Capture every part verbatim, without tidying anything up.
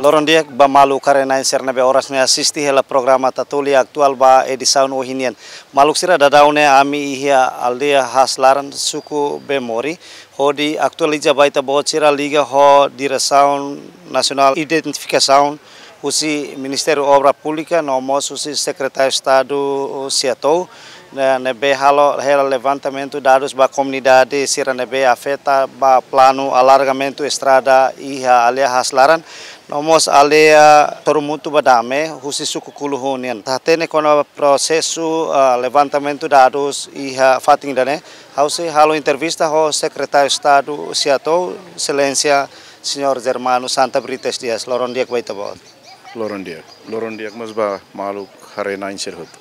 Loron di'ak ba maluk karenain sira ne'ebé oras ne'e asiste hela programa Tatoli Atuál ba edisaun ohin nian. Maluk sira, daudaun ne'e ami iha aldeia Haas Laran, suku Bemori, hodi atualiza ba ita-boot sira liga ho Diresaun Nasionál Identifikasaun husi Ministériu Obra Públika, no mós husi Sekretáriu Estadu SEATOU, ne'e, ne'ebé halo hela levantamentu dadus ba komunidade sira ne'ebé afeta ba planu alargamentu estrada iha aldeia Haas Laran, no mós aldeia Sorumutu ba Dame, husi suku Kuluhu nian. Atu hatene kona-ba prosesu, ah, levantamentu dadus iha fatin ida-ne'e, ha'u sei halo entrevista ho Sekretáriu Estadu SEATOU, Exelénsia Señór Germano Santa Brites Dias. Loron di'ak ba ita-boot. Loron di'ak. Loron di'ak mós ba maluk haree-na'in sira hotu.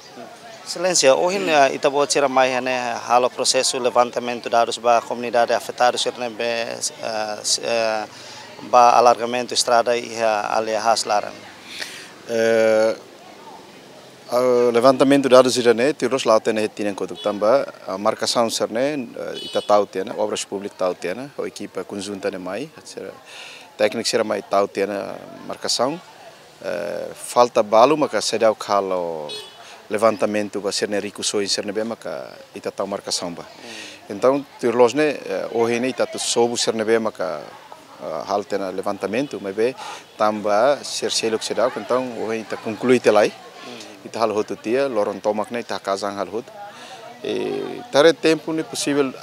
Exelénsia, ohin, eh, ita-boot sira mai iha ne'e halo prosesu levantamentu dadus ba komunidade afetadu sira ne'ebé, eh, s-, eh, ba alargamentu estrada iha aldeia Haas Laran. Eh, ah, levantamentu dadus ida-ne'e, tuir loloos la'o tiha ona iha tinan kotuk tanba, ah, markasaun sira-ne'e, eh, ita tau tiha ona, Obras Públikas tau tiha ona, ho ekipa konjunta ne'e mai, sira, tékniku sira mai tau tiha ona markasaun. Eh, falta balu maka seidauk halo levantamentu ba sira-nia rikusoin sira ne'ebé maka ita tau markasaun ba. Entaun, tuir loloos ne'e, eh, ohin ne'e ita atu sobu sira ne'ebé maka, eh, halo tiha ona levantamentu, maibé tanba sira seluk seidauk, entaun ohin ita konklui tiha lai. Ita halo hotu tiha, loron tomak ne'e ita haka'as an halo hotu. I ita haree tempu ne'e posivel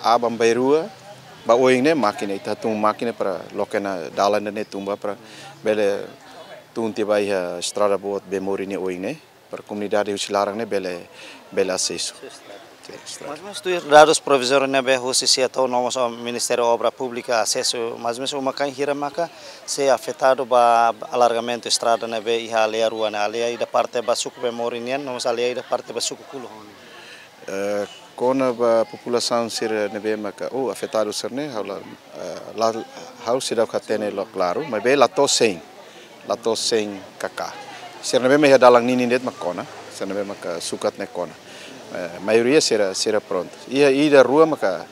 aban-bainrua, ba oin ne'e mákina, ita tun mákina para loke ona dalan ne'e tun ba para bele tun tiha ba iha estrada boot Bemori ne'e oin ne'e, para komunidade husi laran ne'e bele, bele asesu. Sin, estrada. Mais ou menus tuir dadus provizóriu ne'ebé husi SEATOU no mós Ministériu Obra Públika asesu, mais ou menus uma-kain hira maka sei afetadu ba alargamentu estrada ne'ebé iha aldeia rua ne'e, aldeia ida parte ba suku Bemori nian, no mós aldeia ida parte ba suku Kuluhu nian. Eh, kona-ba populasaun sira ne'ebé maka, oh, afetadu sira-ne'e, ha'u la, eh, la, ha'u seidauk hatene loos klaru, maibé la to'o sein, la to'o sein K K. Sira ne'ebé mak iha dalan ninin de'it mak kona, sira ne'ebé maka sukat ne'e kona. Eh, maioria sira, sira prontu. Iha ida rua maka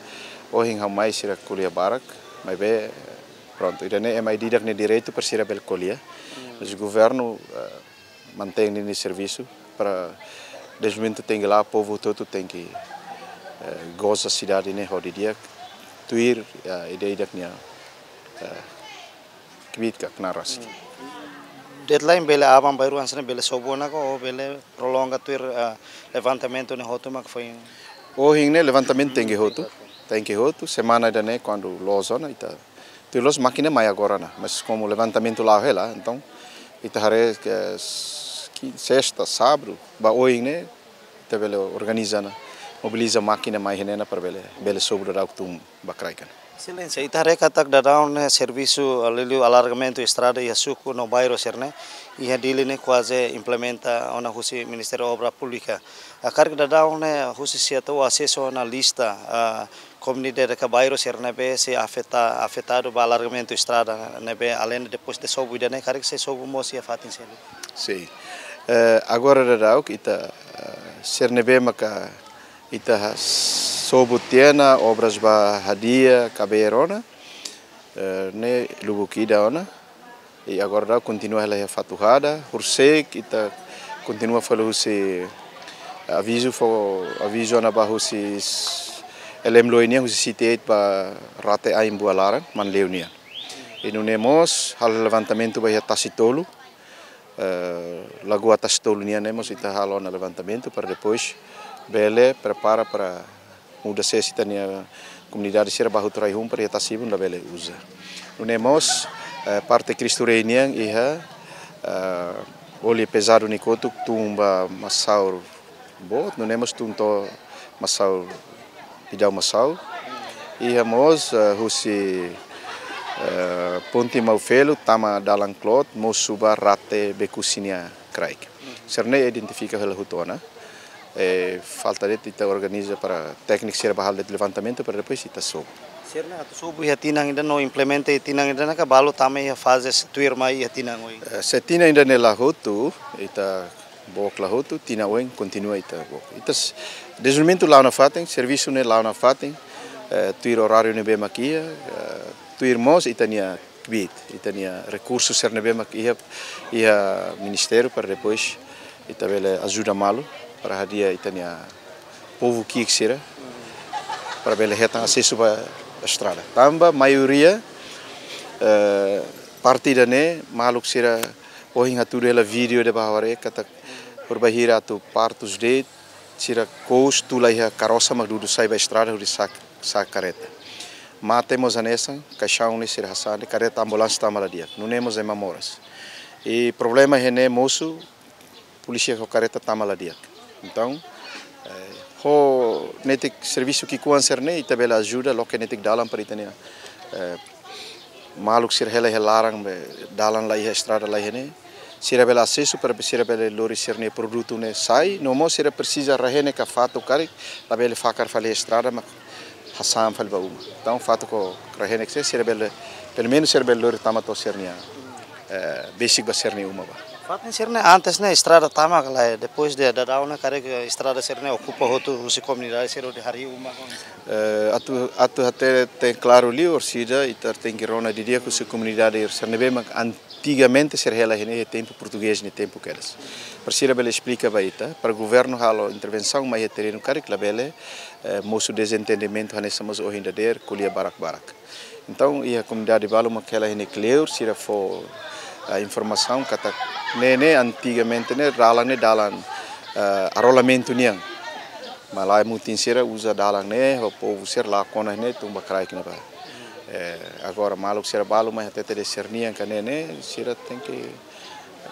ohin ha'u mai sira ko'alia barak, maibé, eh, prontu. Ida-ne'e ema ida-idak nia direitu para sira bele ko'alia. Mas governu, eh, mantein ninia servisu para dezenvolvimentu tenke la'o, povu hotu-hotu tenke, eh, goza sidade ne'e ho di'ak, tuir, eh, ida-idak nia, eh, kbiit ka knaar rasik. Deadline bele aban-bainrua hanesan ne'e bele sobu ona ka ou bele prolonga tuir, eh, levantamentu ne'e hotu mak foin. Ohin ne'e levantamentu tenke hotu, tenke hotu, semana ida-ne'e kuandu loos ona ita. Tuir loloos mákina mai agora ona, mas komu levantamentu la'o hela, entaun ita haree ke s-, ki-, sesta, sábadu, ba oin ne'e, ita bele organiza ona, mobiliza mákina mai iha ne'e ona para bele, bele sobu daudauk tun ba kraik ona. Exelénsia, ita haree katak daudaun ne'e servisu, eh, liuliu alargamentu estrada iha suku no bairru sira-ne'e, iha Dili ne'e kuaze implementa ona husi Ministériu Obra Públika. Ah, karik daudaun ne'e husi SEATOU asesu ona lista, ah, komunidade ka bairru sira ne'ebé sei afeta-, afetadu ba alargamentu estrada ne'ebé além de depois de sobu ida-ne'e, karik sei sobu mós iha fatin seluk. Sin. Eh, agora daudauk ita, eh, sira ne'ebé maka ita ha-, sobu tiha ona obras ba hadi'a kabeer ona, eh, ne'e lubuk ida ona. I agora daudaun kontinua hela iha Fatuhada, horisehik ita kontinua fali husi avizu fó, avizu ona ba husi s-, L M Loe nian husi City eight ba rate ain Bualaran, Manleu nian. I nune'e mós halo levantamentu ba iha Tasi Tolu, eh, Lagoa Tasi Tolu nian ne'e mós ita halo ona levantamentu para depois bele prepara para muda sees ita-nia komunidade sira ba hotu rai-hun para iha tasi-ibun labele uza. Nune'e mós, eh, parte Cristo Rei nian iha, eh, Ollei Pesado nia kotuk tun ba Masaur boot, nune'e mós tun to'o Masaur, Pidau Masaur. Iha mós, eh, husi, eh, Ponte Maufelo tama dalan kloot, mosu ba rate Bekusi nia kraik. Sira-ne'e identifika hela hotu ona. Eh, falta de'it ita organiza para tékniku sira ba halo de'it levantamentu para depois ita sobu. Sira-ne'e atu sobu iha tinan ida no implementa iha tinan ida-ne'e ka balu tama iha faze tuirmai iha tinan oin? Eh, se tinan ida-ne'e la hotu, ita book la hotu, tinan oin kontinua ita book. Ita s-, dezenvolvimentu la'o nafatin, servisu ne'e la'o nafatin, eh, tuir oráriu ne'ebé mak iha, eh, tuir mós ita-nia Bit, ita-nia rekursu sira ne'ebé mak iha, iha ministériu para depois ita bele ajuda malu para hadi'a ita-nia povu ki'ik sira para bele hetan asesu ba estrada. Tanba maioria, eh, parte ida-ne'e maluk sira ohin hatudu hela vídeo ida ba ha'u haree katak horibainhira atu partus de'it, sira kous tula iha karosa mak dudu sai ba estrada hodi sa'e, sa'e kareta. Mate mós hanesan, kaixaun ne'e sira hasa'e de'it, kareta ambulánsia tama la di'ak. Nune'e mós ema moras. I problema iha ne'e mosu, polísia ho kareta tama la di'ak. Entaun, eh, ho netik servisu ki'ikoan sira-ne'e, ita bele ajuda, loke netik dalan para ita-nia, eh, maluk sira hela iha laran be dalan la iha, estrada la iha ne'e. Sira bele asesu para sira bele lori sira-nia produtu ne'e sai, no mós sira presiza rahenek ka fatuk karik, labele fakar fali estrada mak hasa'an fali ba uma. Entaun fatuk ho rahenek sira, sira bele, pelumenus sira bele lori tama to'o sira-nia, eh, besik ba sira-nia uma ba. Fatin sira-ne'e antes ne'e estrada tama ka lae, depois de daudaun ne'e karik estrada sira-ne'e okupa hotu husi komunidade sira hodi harii uma ho. Eh, atu, atu hatene klaru liu, orsida ita tenke rona didi'ak husi komunidade sira ne'ebé mak antigamente sira hela iha ne'e iha tempu portugés nia tempu kedas. Para sira bele esplika ba ita, para governu halo intervensaun mai iha terrenu karik labele, eh, mosu dezentendimentu hanesan mós ohin dadeer, ko'alia barak-barak. Entaun, iha komunidade balu mak hela iha ne'e kleur, sira fó, eh, informasaun katak ne'e, ne'e antigamente ne'e dalan ne'e dalan, eh, arrolamentu nian. Maibé mutin sira uza dalan ne'e, ho povu sira la'o kona ne'e, tun ba kraik ne'ebá. Eh, agora maluk sira balu mai hatete de'it sira-nian ka ne'e, ne'e, sira tenke,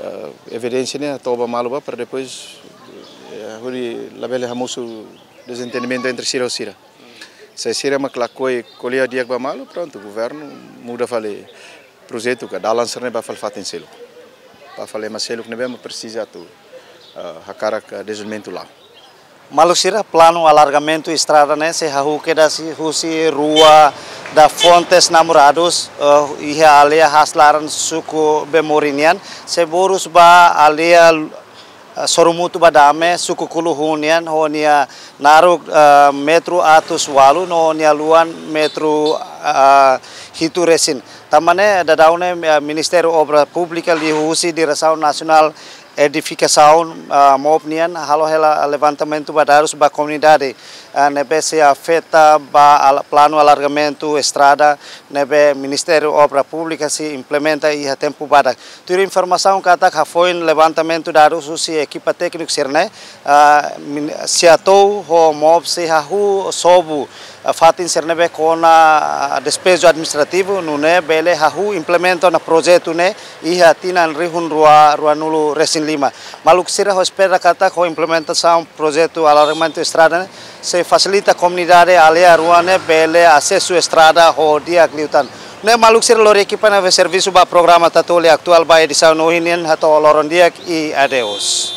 eh, evidénsia ne'e hato'o ba malu ba, para depois, eh, hodi labele hamosu dezentendimentu entre sira ho sira. Se sira mak lakohi ko'alia di'ak ba malu, prontu, governu muda fali projetu ka dalan sira-ne'e ba fali fatin seluk. Ba fali ema seluk ne'ebé mak presiza atu, eh, hakarak, eh, dezenvolvimentu la'o. Maluk sira, planu alargamentu estrada ne'e sei hahú kedas husi Rua da Fontes Namorados, eh, iha aldeia Haas Laran, suku Bemori nian, sei borus ba aldeia, eh, Sorumutu ba Dame, suku Kuluhun nian, ho nia naruk, eh, metru atus ualu, no nia luan metru, eh, hitu resin. Tanba ne'e daudaun ne'e, eh, Ministériu Obra Públika liuhusi Diresaun Nasionál Edifikasaun, eh, MOP nian halo hela levantamentu ba dadus ba komunidade, eh, ne'ebé sei afeta ba al-, planu alargamentu estrada ne'ebé Ministériu Obra Públika sei implementa iha tempu badak. Tuir informasaun katak hafoin levantamentu dadus husi ekipa tékniku sira-ne'e, ah, min-, SEATOU ho MOP sei hahú sobu, ah, fatin sira ne'ebé kona, ah, despeju administrativu, nune'e bele hahú implementa ona projetu ne'e iha tinan rihun rua, ruanulu resin lima. Maluk sira, ha'u espera katak ho implementasaun projetu alargamentu estrada ne'e sei fasilita komunidade aldeia rua ne'e bele asesu estrada ho di'ak liután. Ne'e maluk sira, lori ekipa ne'ebé servisu ba programa Tatoli Atuál ba edisaun ohin nian, hato'o loron di'ak i adeus.